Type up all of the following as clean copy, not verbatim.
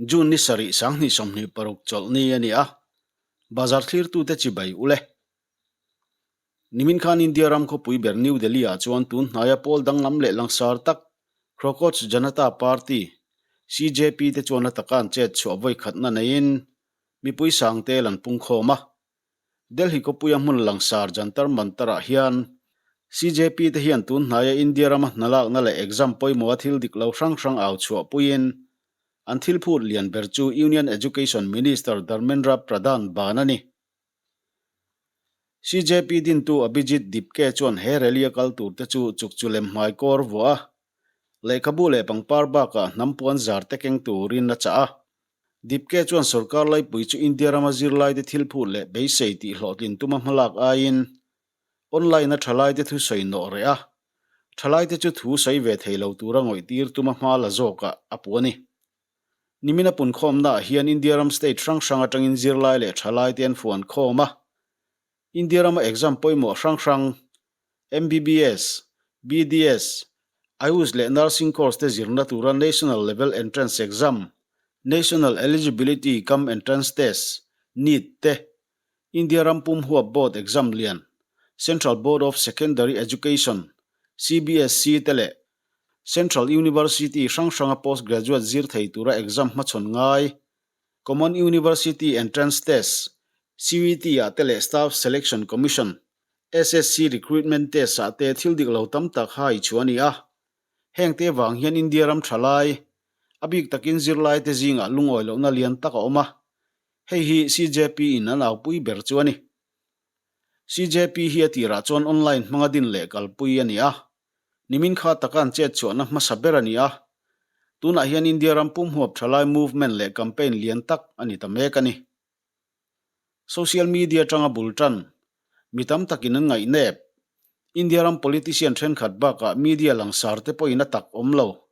June ni sarih 2026 chawlhni a ni a, bazar thlirtute chibai ule. Nimin khan India ram khawpui ber New Delhi ah chuan tun hnaia pawl danglam leh langsar tak Khrokoch Janata Party, CJP, te chuan a taka an chet chhuah vawi khatna neiin mipui sangtel an pungkhawm a. Delhi khawpuia hmun langsar Jantar Mantar ah hian CJP te hian tun hnaia India rama hnalakna leh exam pawimawha thil dik lo hrang hrang au chhuah puiin an thil phut lian ber chu Union Education Minister Dharmendra Pradhan ban a ni. CJP dintu Abhijit Dipke chuan he rally a kal tur te chu chukchu lem hmai kawr vuah a, lehkhabu leh pangpar bakah hnam puan zar te keng turin a chah a. Dipke chuan sorkar laipui chu India rama zirlaite thil phut leh beisei tih hlawhtlin tuma hmalak aiin online a thalaite thusawi nawh reh a, thalaite chu thu sawi ve thei lo tura ngawih tir tuma hma la zawkah a puh a ni. Nimina punkhawmnaah hian India ram state hrang hrang atangin zirlai leh thalaite an fuan khawm a. India rama exam pawimawh hrang hrang, MBBS, BDS, Ayush leh Nursing course te zirna tura National Level Entrance Exam, National Eligibility cum Entrance Test, NEET, te, India ram pum huap board exam lian, Central Board of Secondary Education, CBSE, te leh Central University hrang hranga postgraduate zir thei tura exam hmachhawn ngai, Common University Entrance Test, CUET, ah te leh Staff Selection Commission, SSC, Recruitment Test ah te thil dik lo tam tak hai chu a ni a. Heng te vang hian India ram tha lai, a bik takin zirlai te zingah lungawi lohna lian tak a awm a. Hei hi CJP in an aupui ber chu a ni. CJP hi a tirah chuan online hmanga din leh kalpui a ni a. Nimin kha taka an chet chhuahna hmasa ber a ni a, tunah hian India ram pum huap thalai movement leh campaign lian tak a ni ta mek a ni. Social media atanga bul tan, mi tam takin an ngaihnep. India ram politician thenkhat bakah media langsar te pawhin a tak awm lo,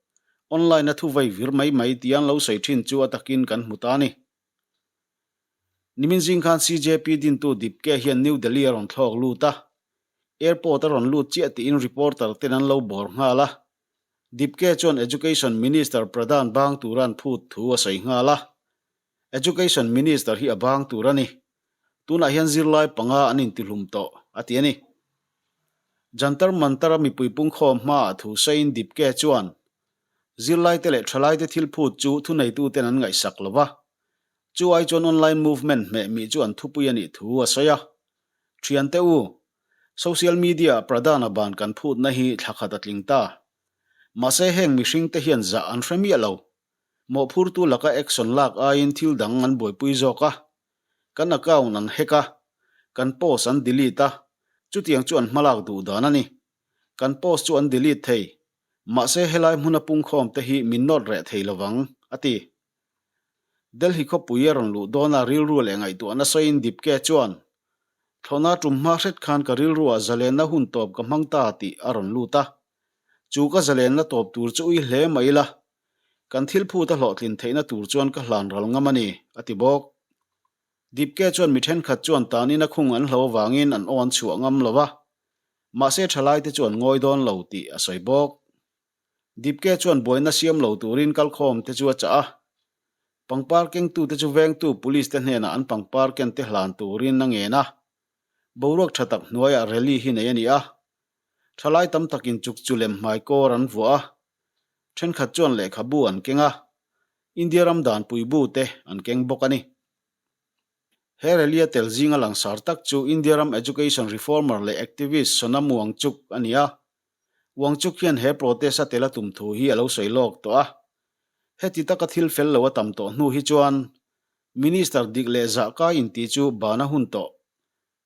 online a thu vei vir mai mai tia an lo sawi thin chu a takin kan hmu ta a ni. Nimin zing khan CJP dintu Dipke hian New Delhi a rawn thlawk lut a, Airport a rawn lut chiah tiin reporter ten an lo bawr nghal a. Dipke chuan Education Minister Pradhan bang tura an phut thu a sawi nghal a. Education Minister hi a bang tur a ni. Tunah hian zirlai panga an intihlum tawh, a ti a ni. Jantar Mantar-a mipui pungkhawm hmaah thu sawiin Dipke chuan, Zirlaite leh thalaite thil phut chu thuneituten an ngaihsak lo va. Chu ai chuan online movement hmeh mih chu an thupui a nih thu a sawi a. Thiante u, social media-ah Pradhan-a ban kan phutna hi thla khat a tling ta. Mahse heng mihringte hian zah an hre miah lo. Mawhphurtu laka action lak aiin thil dang an buaipui zawk a. Kan account an hack a, kan post an delete a, chutiang chu an hmalak duh dan a ni. Kan post chu an delete thei. Mahse helai hmuna pungkhawm te hi min nawt reh thei lovang, a ti. Delhi khawpui a rawn luh dawn a rilru leh ngaihtuahna sawiin Dipke chuan, Thlawhna tum hma hret khan ka rilruah zalenna hun tawp ka hmang ta tih a rawn lut a. Chu ka zalenna tawp tur chu ui hle mai ila. Kan thil phut a hlawhtlin theihna tur chuan ka hlan ral ngam a ni, a ti bawk. Dipke chuan mi thenkhat chuan tanin a khung an hlo avangin an aw an chhuah ngam lo va, mahse thalaite chu an ngawi dawn lo tih a sawi bawk. Dipke chuan buaina siam lo turin kalkhawm te chu a chah a. Pangpar kengtute chu vengtu police te hnenah an pangpar ken te hlan turin a ngen a. Boruak tha tak hnuaiah rally hi nei a ni a. Thalai tam takin chuk chu lem hmai kawr an vuah a. Thenkhat chuan lehkhabu an keng a. India ram danpui bu te an keng bawk a ni. He rally a tel zinga langsar tak chu India ram education reformer leh activist Sonam Wangchuk a ni a. Wangchuk hian he protest a tel a tum thu hi a lo sawi lawk tawh a. Heti taka thil fel lo a tam tawh hnu hi chuan Minister dik leh zah kai intih chu ban a hun tawh.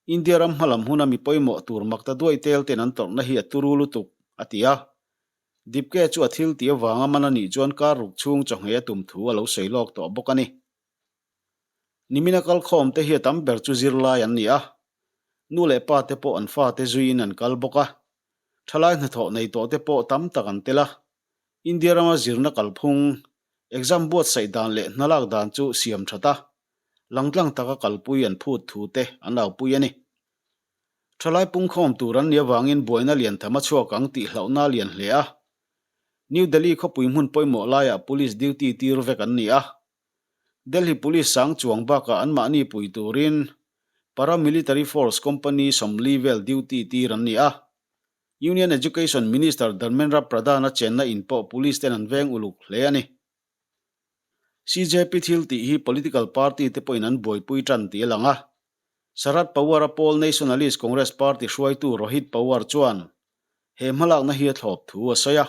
India ram hmalam huna mi pawimawh tur makta duai tel ten an tawrhna hi a turu lutuk, a ti a. Dipke chu a thil tih avanga man a nih chuan kar ruk chhung chawhngei a tum thu a lo sawi lawk tawh bawk a ni. Nimina kalkhawm te hi a tam ber chu zirlai an ni a. Nu leh pa te pawh an fate zuiin an kal bawk a. Thalai hnathawh nei tawh te pawh tam tak an tel a. India rama zirna kalphung, exam buatsaih dan leh hnalak dan chu siam that a, langtlang taka kalpui an phut thu te an aupui a ni. Thalai pungkhawm tur an nih avangin buaina lian tham a chhuak ang tih hlauhna a lian hle a. New Delhi khawpui hmun pawimawh laiah police duty tir vek an ni a. Delhi Police sang chuang bakah anmahni pui turin Paramilitary Force Company 40 vel duty tir an ni a. Union Education Minister Dharmendra Pradhan-a chenna in pawh police ten an veng uluk hle a ni. CJP thil tih hi political party te pawhin an buaipui tan tih a lang a. Sharad Pawar-a pawl Nationalist Congress Party hruaitu Rohit Pawar chuan he hmalakna hi a thlawp thu a sawi a.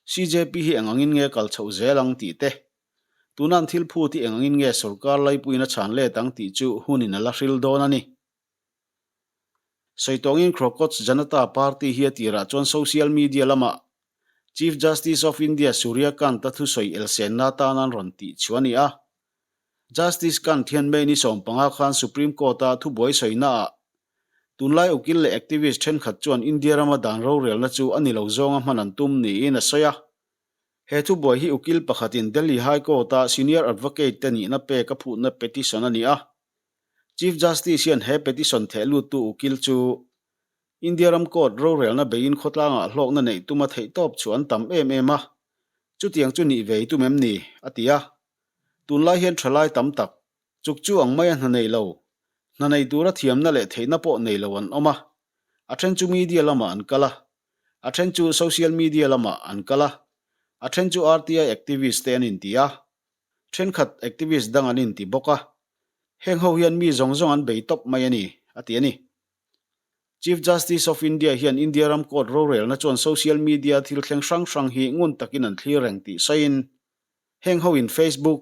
CJP hi eng angin nge kal chhoh zel ang tih te, tuna an thil phut hi eng angin nge sorkar laipuiin a chhan let ang tih chu hunin a la hril dawn a ni. Sawi tawngin Krokoch Janata Party hi a tirah chuan social media lamah Chief Justice of India Surya Kant-a thusawi elsenna atan an rawn tih chu a ni a. Justice Kant hian May ni 15 khan Supreme Court-a thubuai sawinaah tunlai ukil leh activist thenkhat chuan India rama dan rorelna chu a ni lo zawnga hman an tum niin a sawi a. He thubuai hi ukil pakhatin Delhi High Court-a senior advocate te nihna pek a phutna petition a ni a. Chief Justice hian he petition theh luttu ukil chu India ram court rorelna beiin khawtlangah hlawkna neih tuma theihtawp chu an tam em em a, chutiang chu nih ve i tum em ni? a ti a. Tunlai hian thalai tam tak, chuk chu ang maia hna nei lo, hna nei tura thiamna leh theihna pawh nei lo an awm a. A then chu media lamah an kal a, a then chu social media lamah an kal a, a then chu RTI activist te an inti a, thenkhat activist dang an inti bawk a. Heng ho hian mi zawng zawng an bei tawp mai a ni, a ti a ni. Chief Justice of India hian India ram court rorelna chuan social media thil thleng hrang hrang hi ngun takin an thlir reng tih sawiin, Heng ho in Facebook,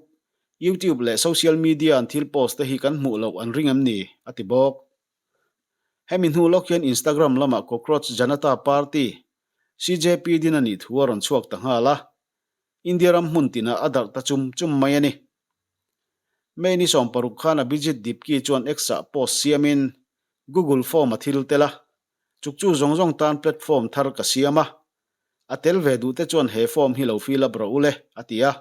YouTube leh social media an thil post te hi kan hmuh loh an ring em ni? a ti bawk. Hemi hnu lawk hian Instagram lamah Cockroach Janata Party, CJP, din a nih thu a rawn chhuak ta nghal a, India ram hmun tinah a darh ta chum chum mai a ni. May ni 60 khan Abhijit Dipki chuan X-ah post siamin Google Form a thil tel a, chuk chu zawng zawng tan platform thar ka siam a, A tel ve duhte chuan he form hi lo fill up rawh u le, a ti a.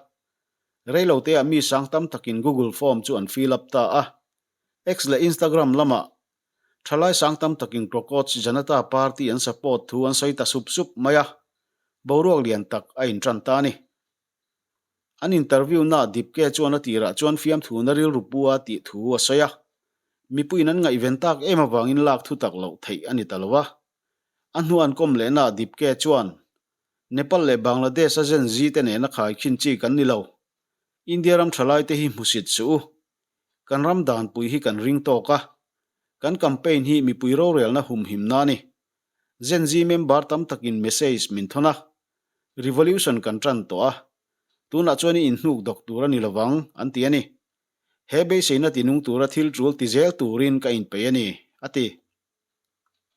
Reiloteah mi sang tam takin Google Form chu an fill up ta a. X leh Instagram lamah thalai sang tam takin Cockroach Janata Party an support thu an sawi ta sup sup mai a, boruak lian tak a intan ta a ni. An interview naah Dipke chuan a tirah chuan fiamthuna rilru pu a tih thu a sawi a. Mipuiin an ngaihven tak em avangin lak thu tak loh theih a ni ta lo a. A hnu an kawm lehnaah Dipke chuan, Nepal leh Bangladesh a Gen Z te nena khaikhin chi kan ni lo. India ram thalaite hi hmusit suh u. Kan ram danpui hi kan ring tawk a. Kan campaign hi mipui rorelna humhimna a ni. Gen Z member tam takin message min thawn a. Revolution kan tan tawh a, tunah chuan i inhnuk dawk tur a ni lovang, an ti a ni. He beiseina tinung tura thil tul ti zel turin ka inpeih a ni, a ti.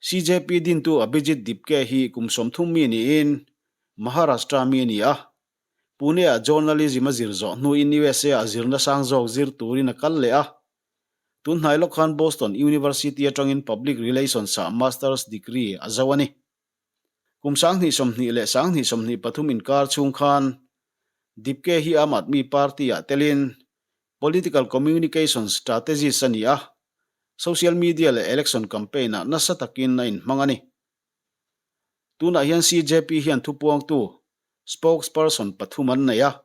CJP dintu Abhijit Dipke hi kum 30 mi niin Maharashtra mi a ni a. Pune-ah journalism a zir zawh hnuin USA-ah zirna sang zawk zir turin a kal leh a. Tun hnai lawk khan Boston University atangin Public Relations-ah Masters degree a zo a ni. Kum 2020 leh 2023 inkar chhung khan Dipke hi Aam Aadmi Party-ah telin Political Communication Strategist a ni a, social media leh election campaign-ah nasa takin a inhmang a ni. Tunah hian CJP hian thupuangtu, spokesperson, pathum an nei a,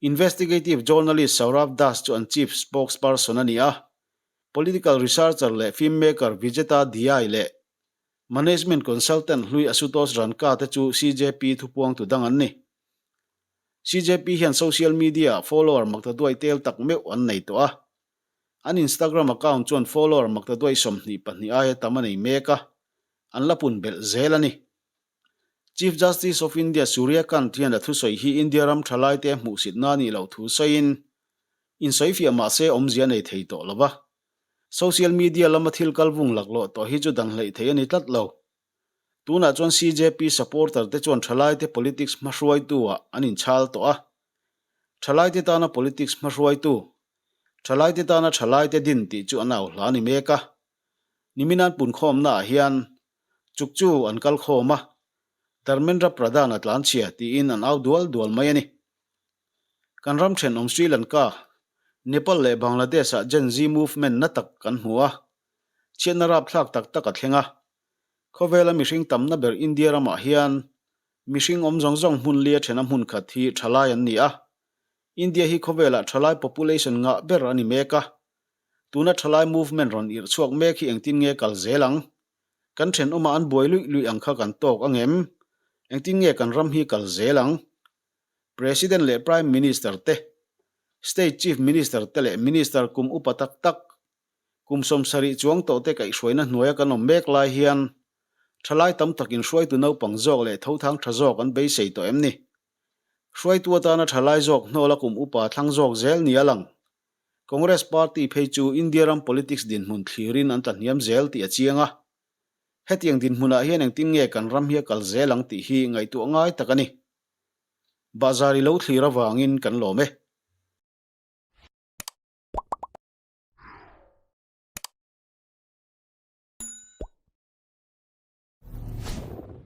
investigative journalist Saurabh Das chu an chief spokesperson a ni a, political researcher leh filmmaker Vijeta Dhyai leh Management Consultant hlui Ashutosh Ranka te chu CJP thupuangtu dang an ni. CJP hian social media-ah follower maktaduai tel tak meuh an nei tawh a. An Instagram account chuan follower maktaduai 22 aia tam a nei mek a, an la pun belh zel a ni. Chief Justice of India Surya Kant hian a thusawi hi India ram thalaite a hmuhsitna a nih loh thu sawiin, insawifiah mahse awmzia a nei thei tawh lo va. Social media lama thil kal vung laklawh tawh hi chu dan hleih thei a ni tlat lo. Tunah chuan CJP supporter te chuan thalaite politics hmahruaitu ah an inchhal tawh a. Thalaite tana politics hmahruaitu, thalaite tana thalaite din tih chu an au hla a ni mek a. Nimin an punkhawmna ah hian chuk chu an kal khawm a, Dharmendra Pradhan a tlanchhia tiin an au dual dual mai a ni. Kan ram thenawm Sri Lanka, Nepal leh Bangladesh-ah Gen Z movement na tak kan hmu a, chhiatna rapthlak tak tak a thleng a. Khawvela mihring tamna ber India ramah hian mihring awm zawng zawng hmun lia thena hmun khat hi thalai an ni a. India hi khawvelah thalai population ngah ber a ni mek a. Tuna thalai movement rawn irh chhuak mek hi engtin nge kal zel ang? Kan thenawmah an buai luih luih ang kha kan tawk ang em? Engtin nge kan ram hi kal zel ang? President leh Prime Minister te, State Chief Minister te leh Minister kum upa tak tak, kum 70 chuang tawh te kaihhruaina hnuaia kan awm mek lai hian thalai tam takin hruaitu naupang zawk leh thothang tha zawk an beisei tawh em ni? Hruaitu atana thalai zawk hnawla kum upa thlang zawk zel ni a lang. Congress Party phei chu India ram politics dinhmun thlirin an tlahniam zel tih a chiang a. Hetiang dinhmunah hian engtin nge kan ram hi a kal zel ang tih hi ngaihtuah ngai tak a ni. Bahzar i lo thlir avangin kan lawm e.